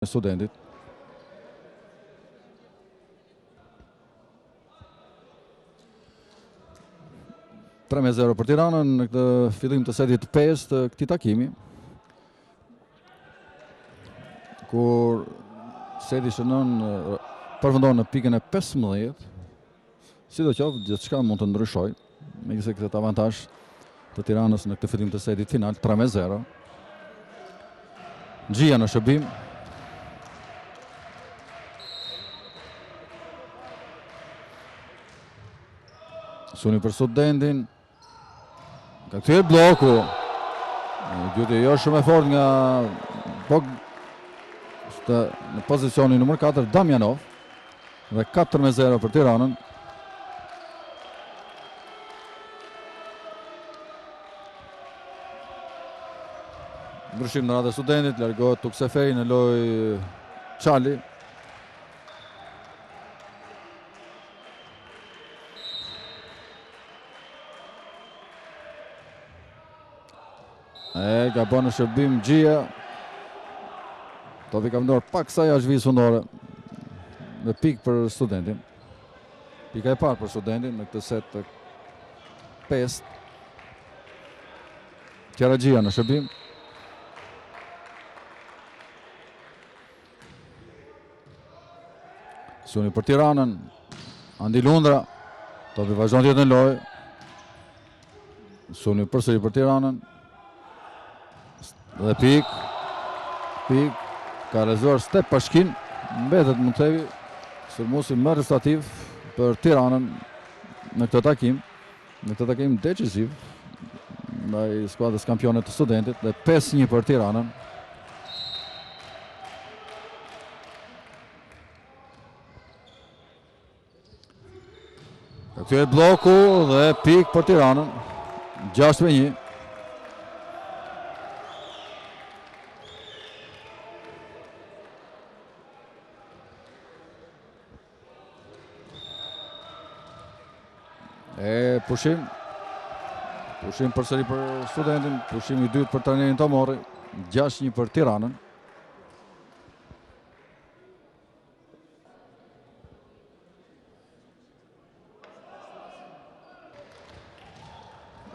Studentit. 3-0 për Tiranën në këtë fillim të setit të 5 të këtij takimi. Kur seti shënon përfundon në pikën e 15, Sidoqoftë, gjithçka mund të ndryshojë, megjithëse këtë avantazh të Tiranës në këtë fillim të setit final 3-0. Xhia në shërbim. Sulmi për Studentin. Ka kthyer blloku. Një goditje jo shumë e fortë nga Bog është në pozicionin numër 4 Damjanov dhe 4 me 0 për Tiranën. Ndryshim në radhët e Studentit, largohet Tukseferi në lojë Çali. E, gabon në shërbim Xhia. Topi ka vënduar paksa jashtë vijës fundore. Dhe pikë për Studentin. Pika e parë për Studentin në këtë set të pestë. Qeraxhia në shërbim. Sulmi për Tiranën. Andi Lundra. Topi vazhdon të jetë në lojë. Sulmi përsëri për Tiranën. Dhe pikë. Pikë. Ka realizuar Stepashkin. Mbetet mund të themi sulmuesi më rezultativ për Tiranën në këtë takim. Në këtë takim decisiv ndaj skuadrës kampione të Studentit dhe 5-1 për Tiranën. Ka kthyer blloku dhe pikë për Tiranën. 6 me 1. E pushim. Pushim përsëri për Studentin, pushim i dytë për trajnerin Tomorri, 6-1 për Tiranën.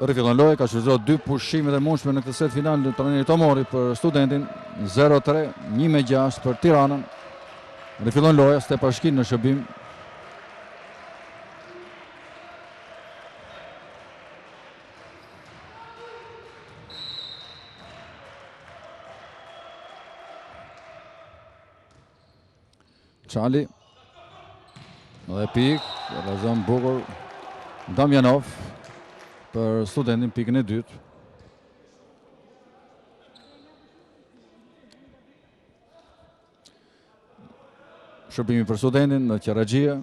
Rifillon loja, ka shfrytëzuar dy pushimet e mundshme në këtë set final në trajneri Tomorri për Studentin, 0-3, 1-6 për Tiranën. Rifillon loja, Stepashkin në shërbim. Çali. Dhe pikë, rrëzon bukur Damjanov për Studentin pikën e dytë. Shërbimi për Studentin në Qeraxhia.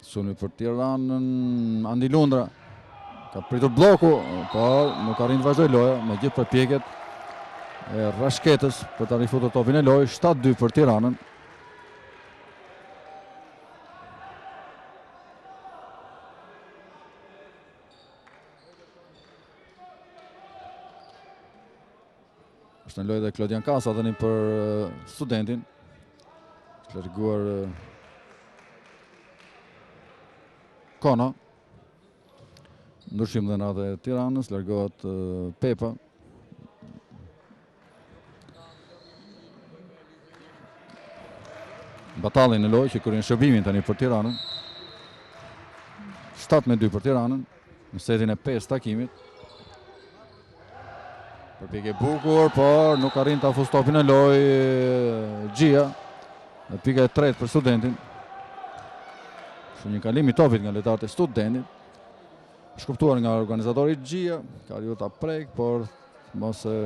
Sulmi për Tiranën, Andi Lundra. Ka pritur blloku, por nuk arrin të vazhdojë loja me gjithë përpjekjet e Rashketës për ta rifutur topin në lojë, 7-2 për Tiranën. Është në lojë dhe Klodian Kasa tani për Studentin. Është larguar Kono. Ndryshim dhe në radhët e Tiranës, largohet Pepa. Batalli në lojë që kryen shërbimin tani për Tiranën. 7 me 2 për Tiranën në setin e 5 takimit. Përpjekje e bukur, por nuk arrin ta fusë topin në lojë Xhia. Dhe pika e tretë për Studentin. Është një kalim i topit nga lojtarët e Studentit. Shkuptuar nga organizatori Xhia, ka arritur ta prekë, por mos e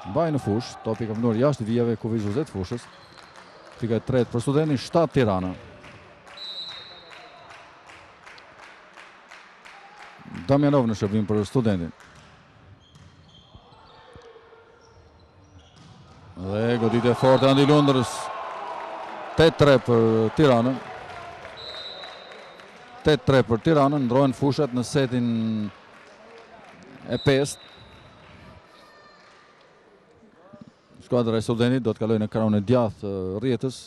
mbajë në fushë. Topi ka përfunduar jashtë vijave kufizuese të fushës. Pika e tretë për Studentin, 7 Tirana. Damjanov në shërbim për Studentin. Dhe goditje e fortë e Andi Lundrës. 8-3 për Tiranën. 8-3 për Tiranën, ndërrohen fushat në setin e 5. Skuadra e Studentit do të kalojë në krahun e djathtë të rrjetës,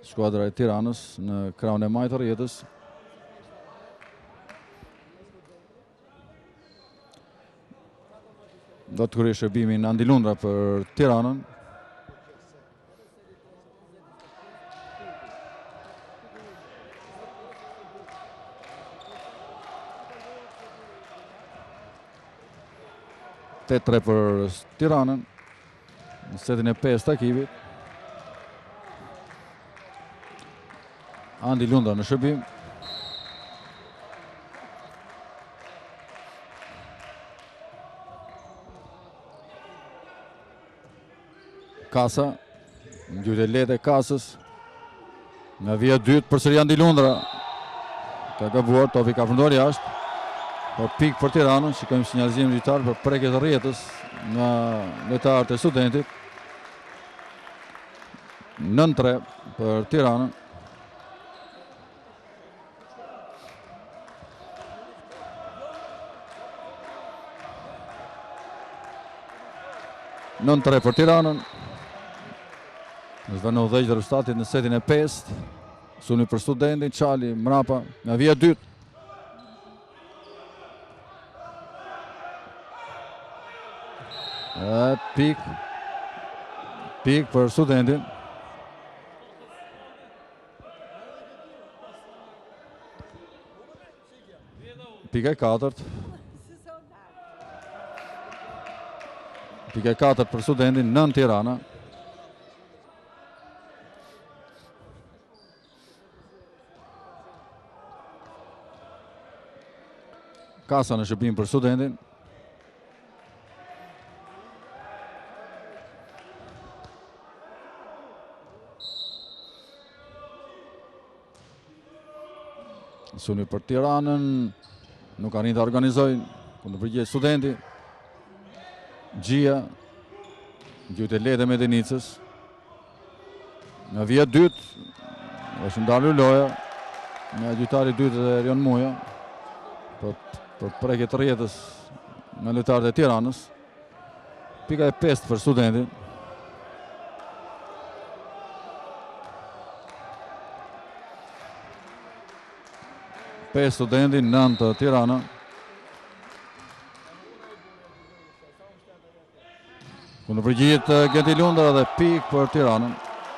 skuadra e Tiranës në krahun e majtë të rrjetës. Do të kryejë shërbimin Andi Lundra për Tiranën. 8-3 për Tiranën në setin e 5 takimit. Andi Lundra në shërbim. Kasa, një gjuajtje e lehtë e Kasës. Nga vija e dytë, përsëri Andi Lundra. Ka gabuar, topi ka përfunduar jashtë. Por pikë për Tiranën, shikojmë sinjalizimin gjyqtar për prekje të rrjetës nga lojtarët e Studentit. 9-3 për Tiranën. 9-3 për Tiranën. Është vënë në udhëheqje rezultatit në setin e 5. Sulmi për Studentin, Çali, mrapa, nga vija e dytë. E, pikë. Pikë për Studentin. Pika e katërt. Pika e katërt për Studentin, 9 Tirana. Kasa në shërbim për Studentin. Sulmi për Tiranën, nuk arrin të organizojë, kundërpërgjigjet Studenti, Gjia, gjuajtje e lehtë e Medenicës, në vija e dytë, është ndalur loja, nga gjyqtari i dytë dhe Erion Muja, për, për prekje të rrjetës nga lojtarët e Tiranës. Pika e pestë për Studentin. Pesë Studenti, 9 Tirana. Kundërpërgjigjet Genti Lundra dhe pikë për Tiranën.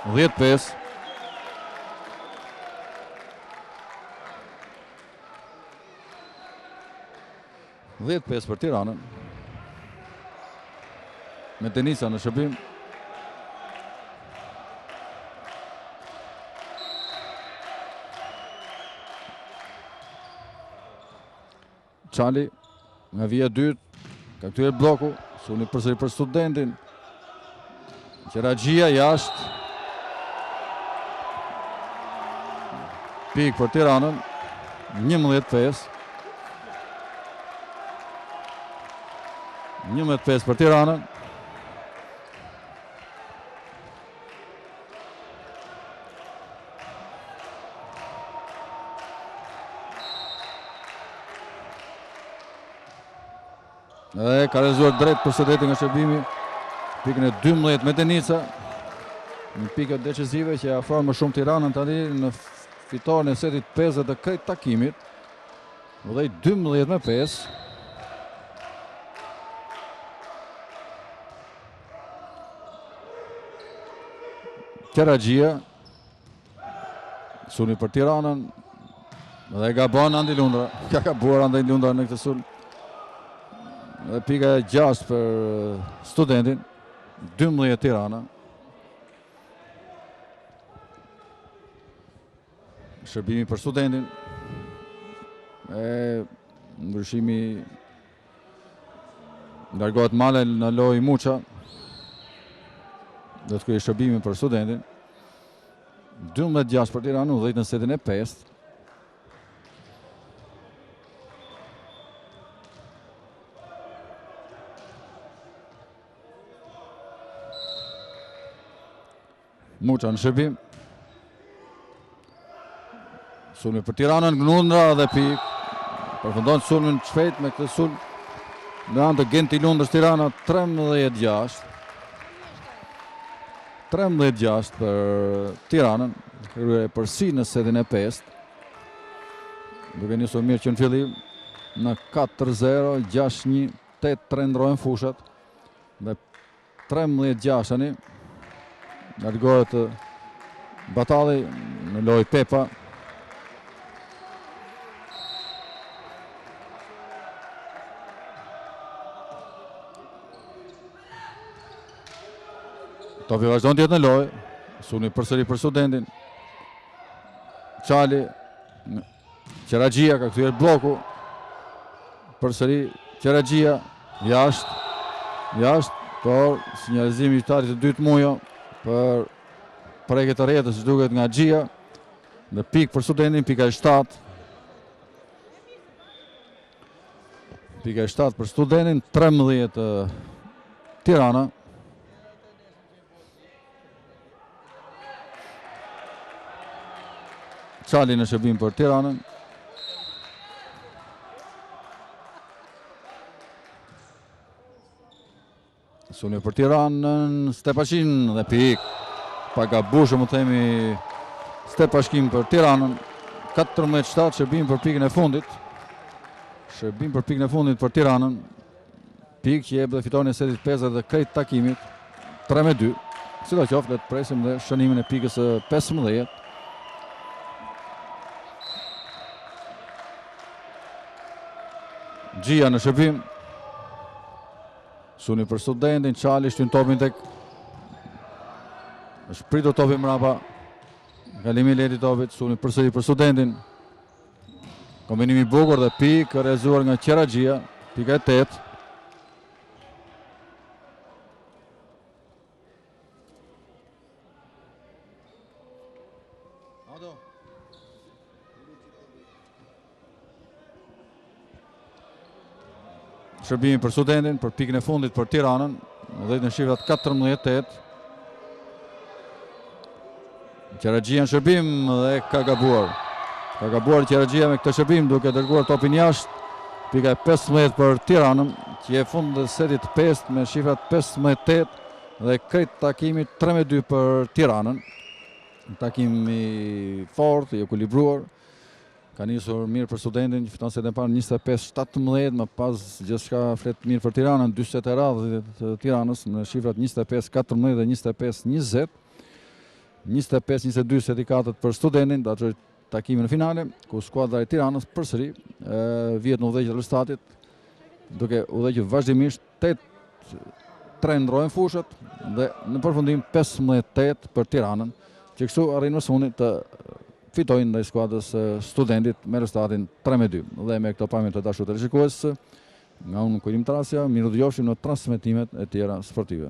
10-5. 10-5 për Tiranën. Medenica në shërbim. Çali nga vija e dytë, ka kthyer blloku, sulmi përsëri për Studentin. Qeraxhia jashtë. Pikë për Tiranën, 11-5. 11-5 për Tiranën. Dhe ka realizuar drejt për së drejti nga shërbimi. Pikën e 12 Medenica. Një pikë decisive që e afron më shumë Tiranën tani në fitoren e setit 5 dhe të krejt takimit. Dhe 12 me 5. Qeraxhia. Sulmi për Tiranën. Dhe gabon Andi Lundra. Ka gabuar Andi Lundra në këtë sulm. Dhe pika e 6 për Studentin. 12 Tirana. Shërbimi për Studentin. E ndryshimi Largohet Male në lojë Muça. Do të kryejë shërbimin për Studentin. 12-6 për Tiranën, udhëheq në setin e 5. Muça në shërbim. Sulmi për Tiranën, Lundra dhe pikë. Përfundon sulmin shpejt me këtë sulm. Në anë të Genti Lundrës Tirana 13-6. 13-6 për Tiranën. Krye epërsi në setin e 5. Duke nisur mirë që në fillim në 4-0, 6-1, 8-3 ndërrohen fushat. Dhe 13-6 tani. Largohet Batalli në lojë Pepa. Topi vazhdon të jetë në lojë. Sulmi përsëri për studentin. Çali Qeraxhia ka kthyer blloku. Përsëri Qeraxhia jashtë. Jashtë, por sinjalizimi i gjyqtarit të dytë Mujo për prekje të rrjetës, siç duket nga Xhia. Dhe pikë për studentin, pika e 7. Pika e 7 për studentin, 13 Tirana. Çali në shërbim për Tiranën. Sulmi për Tiranën, Stepashin dhe pikë. Pagabueshëm mund të themi Stepashkin për Tiranën. 14-7 shërbim për pikën e fundit. Shërbim për pikën e fundit për Tiranën. Pikë që jep dhe fitoren e setit 5 dhe krejt takimit 3 me 2. Sidoqoftë, le të presim dhe shënimin e pikës së 15. Xhia në shërbim. Sulmi për studentin, Çali shtyn topin tek është pritur topi mrapa. Kalimi i lehtë i topit, sulmi përsëri për studentin. Kombinim i bukur dhe pikë realizuar nga Qeraxhia, pika e 8. Shërbimi për studentin, për pikën e fundit për Tiranën, dhe në shifrat 14-8. Qeraxhia në shërbim dhe ka gabuar. Ka gabuar Qeraxhia me këtë shërbim duke dërguar topin jashtë. Pika e 15 për Tiranën, që jep fund dhe setit 5 me shifrat 15-8 dhe krejt takimi 3-2 për Tiranën. Takim i fortë, i ekuilibruar. Ka nisur mirë për studentin, që fiton setin e parë 25-17, më pas gjithçka flet mirë për Tiranën, dy sete radhazi të Tiranës në shifrat 25-14 dhe 25-20. 25-22 seti i katërt për studentin, do ta çojë takimin në finale, ku skuadra e Tiranës përsëri vihet në udhëheqje të rezultatit, duke udhëhequr vazhdimisht 8 3 ndërrohen fushat dhe në përfundim 15-8 për Tiranën, që kështu arrin më së fundi të fitojnë ndaj skuadrës së studentit me rezultatin 3-2. Dhe me këto pamje të dashur teleshikues, nga unë Kujtim Trasja, mirudëgjofshim në transmetimet e tjera sportive.